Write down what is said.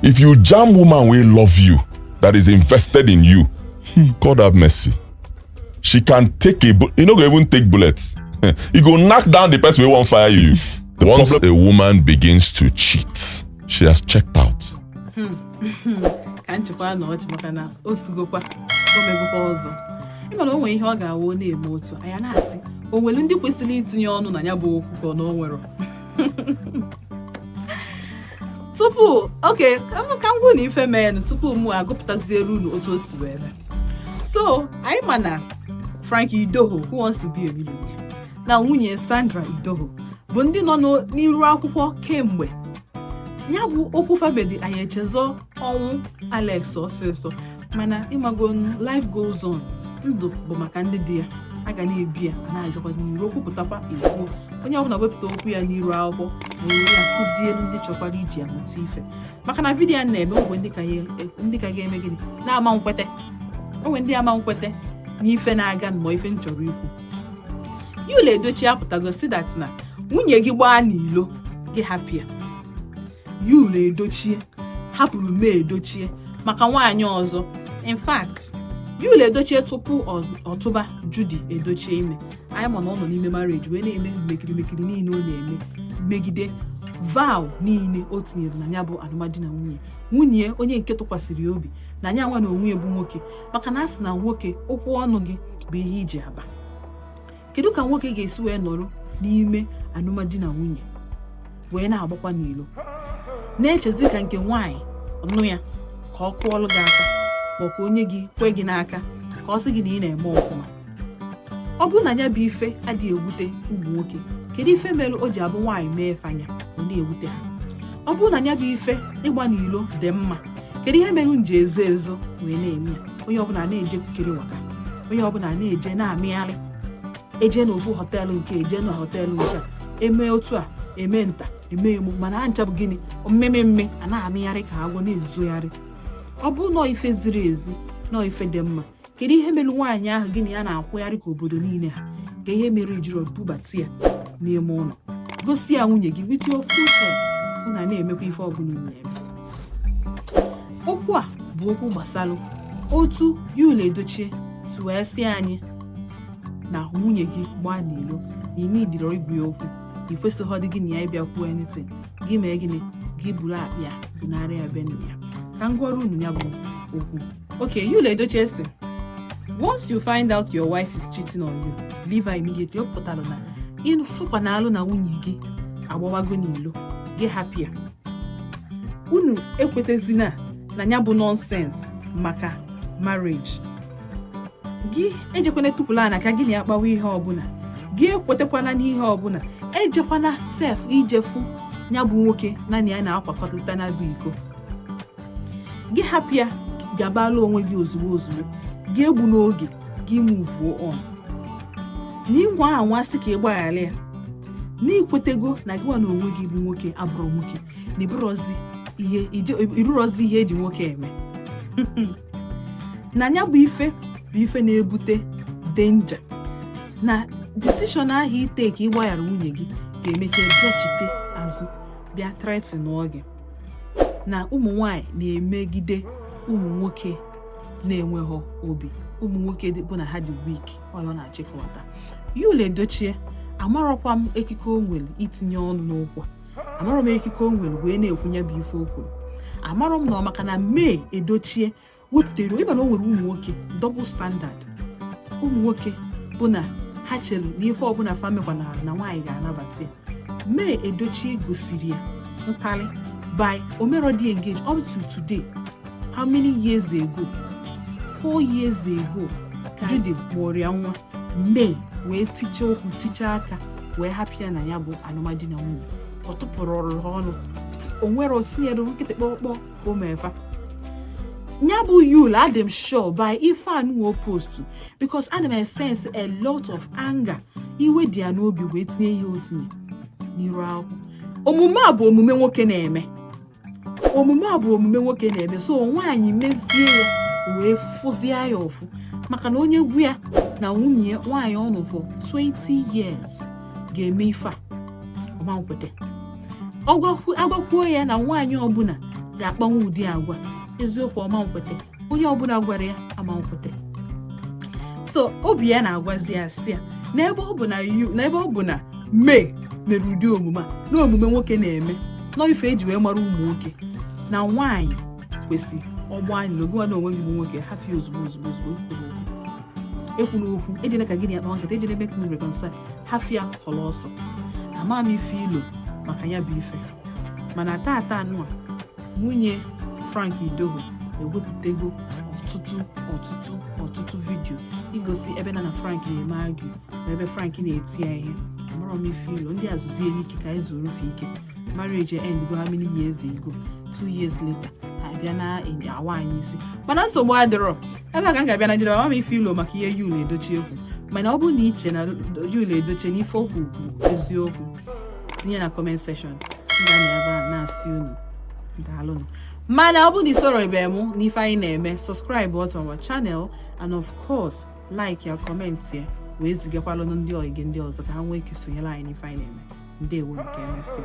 If you jam woman wey love you, that is invested in you, God have mercy. She can take a you no go even take bullets. You go knock down the person wey wan fire you. Once a woman begins to cheat, she has checked out. Ka nchekwa na ọchị, maka na o sugokwa, o megokwa ọzọ. Ịma na o nwere ihe ọ ga-awụ na-eme otu anyị na-asị o nwere ndị kwesịrị itinye ọnụ na ya bụ okwu, ka ọ na o nwere tupu oke ka m gwụ na ife meenụ tupu mụ agụpụtaziere unu otu o si wee mee. So anyị ma na Frank Edoho, who wants to be a millionaire, na nwunye Sandra Edoho bụ ndị nọ n'iru akwụkwọ kemgbe. Ya bụ okwu fabedi anyị echezọ ọnwụ Alex ọsịsọ, mana ịmago, life goes on. Ndụ bụ maka ndị dị ya, a ga na-ebi ya, a na-agakwa n'iru. Okwu pụtakwa, ekwuo, onye ọbụla wepụta okwu ya n'iru akwụkwọ ma were ya kụzielu ndị chọkwara iji ya mụta ife, maka na video a na-eme ogwe ndị ka ga-eme gịnị na-ama nkwete onwe ndị ama nkwete n'ife na-aga ma ife m chọrọ ikwu. Yul Edochie apụtago si that na nwunye gị gbaa n'ilo, gị hapụ ya. Yul Edochie hapụrụ May Edochie maka nwaanyị ọzọ. In fact, Yul Edochie, tupu ọ tụba Judy Edochie ime, anyị ma na ọ nọ n'ime marriage wee na-eme mekiri mekiri niile ọ na-eme, megide vow niile o tinyere na ya bụ alụmdi na nwunye. Nwunye onye nke tụkwasịrị ya obi na ya nwa na onwe ya bụ nwoke, maka na a sị na nwoke, okwu ọnụ gị bụ ihe iji aba. Kedu ka nwoke ga-esi wee nọrọ n'ime alụmdi na nwunye wee na-agbakwa n'ilo, na-echezi ka nke nwaanyị nụ ya ka ọ kụọlụ gị aka, ma ọ ka onye gị kwe gị n'aka, ka ọ sị gị na ị na-eme ọfụma? Ọ bụrụ na ya bụ ife adịghị ewute ụmụ nwoke, kedu ife mere o ji abụ nwaanyị mee fanya, ọ na-ewute ha? Ọ bụrụ na ya bụ ife ịgba n'ilo dị mma, kedu ihe mere m ji ezo ezo wee na-eme ya? Onye ọbụla na-eje kukere waka, onye ọbụla na-eje na-amịgharị, eje n'ofu hotel nke, eje na hotel nke a, eme otu a, eme nta, eme emu, mana ha ncha bụ gịnị? Mmemme mme a na-amịgharị ka agwọ na-ezogharị. Ọ bụ nọọ ife ziri ezi, nọọ ife dị mma, kedu ihe mere nwaanyị ahụ gị na ya na-akwụgharị ka obodo niile ha ka ihe mere ejiri bubata ya n'ime ụlọ, gosi ya nwunye gị with your full chest, unu a na-emekwa ife ọbụla unu na-eme? Okwu a bụ okwu gbasara otu Yul Edochie si wee sị anyị na nwunye gị gbaa n'ilo, na ime idiro igwu ya okwu, ị kwesịghị gị na ya ịbịa kwuo anything. Gị mee gịnị? Gị buru akpa ya bunarị ya be nna ya. Ka m gụọrọ unu ya bụ okwu. Okay, Yul Edochie sị, "Once you find out your wife is cheating on you, leave her immediately." Ọ pụtara na ịfụkwa na alụ na nwunye gị agbawago n'ilo, gị hapụ ya. Unu ekwetezina na ya bụ nonsense maka marriage. Gị ejekwana tupụla ana ka gị na ya kpawa ihe ọbụla. Gị ekwetekwana n'ihe ọbụla. Ejekwana sef ijefu ya bụ nwoke naanị ya na-akwakọta na bụ iko. Gị hapụ ya, gabala onwe gị ozugbo ozugbo. Gị egbu n'oge, gị move on na ịnwa anwa sị ka ị gbaghara ya, na ikwetego na gị nwa na onwe gị bụ nwoke abụrụ nwoke, na ịbụrọzi ihe ịrụrọzi ihe eji nwoke eme, na ya bụ ife bụ ife na-ebute danger, na decision ahụ ite ka ịgbaghara nwunye gị ga-emecha bịachite azụ, bịa threaten gị, na ụmụ nwanyị na-emegide ụmụ nwoke na-enweghị obi, ụmụ nwoke dị bụ na ha dị weak. Ọyọ na-achịkọta Yul Edochie, amarọkwa m ekike o nwere itinye ọnụ n'okwu a. Amarọ m ekike o nwere wee na-ekwunye bụ ife o kwuru. Amarọ m na ọ maka na May Edochie wepụtara ịba na o nwere ụmụ nwoke double standard, ụmụ nwoke bụ na ha chere na ife ọbụla fa mekwanara na nwaanyị ga-anabata ya. May Edochie gosiri ya nkarị by omerodi engage up to today. How many years ago? 4 years ago ka Judy mụrụ ya nwa. May wee tichaa okwu, tichaa aka, wee hapụ ya na ya bụ alụmdi na nwunye. Ọ tụpụrụ ọrụ ha ọnụ, o nwere o tinyere nkịtị kpọkpọ ka o mefa ya bụ. Yul, adị m sure by ife anụwo post, because ana m sense a lot of anger, iwe dị ya n'obi wee tinye ihe o tinye n'iru akwụkwọ. Omume a bụ omume nwoke na-eme, omume a bụ omume nwoke na-eme. So nwaanyị mezie ya, wee fụzie ya ụfụ, maka na onye gwu ya na nwunye nwaanyị ọ nụ for 20 years ga-eme ife a, ọma nkwete. Agwakwuo ya na nwaanyị ọbụla Ga-akpanwu ụdị agwa eziokwu ọma nkwete onye ọbụla gwara ya ama nkwete. So obi ya na-agwazi ya sị ya n'ebe ọ bụ na you, n'ebe ọ bụ na May mere ụdị omume a, na omume nwoke na-eme nọ, ife eji wee mara ụmụ nwoke na nwaanyị kwesị ọgbọ anyị na ogiwa na onwe gị bụ nwoke, hafie ozugbo ozugbo ozugbo. Ekwula okwu, ekwula okwu, ejene ka gị na ya kpaa nkata, ejene make me reconcile, hafia kọrọ ọsọ. Ama m ife ilo maka ya bụ ife, mana tata anụ a, nwunye Frank Edoho ewepụtago ọtụtụ ọtụtụ ọtụtụ video igosi ebe na Frank na-eme argue ma ebe Frank na-eti ya ihe. Amarọ m ife ilo ndị azụzie n'ike ka anyị zuru fe ike. Marriage end go how many years ago? 2 years later abịa na awa anyị isi, mana nsogbu adịrọ. Ebe a ka m ga-abịa na njedebe. Ama m ife ilo maka ihe Yul Edochie ekwu, mana ọ bụrụ na iche na Yul Edochie na ife okwu bụ eziokwu, tinye na comment section. M ga-anọ ebe a na-asị unu daalụnụ. Mana ọ bụrụ na ị soro ibe mụ n'ife anyị na-eme, subscribe to our channel and of course like ya, comment ya, wee zigakwalụ ndị ọyị gị ndị ọzọ ka ha nwee ike sonyere anyị n'ife anyị na-eme. Ndewo, nke emesịa.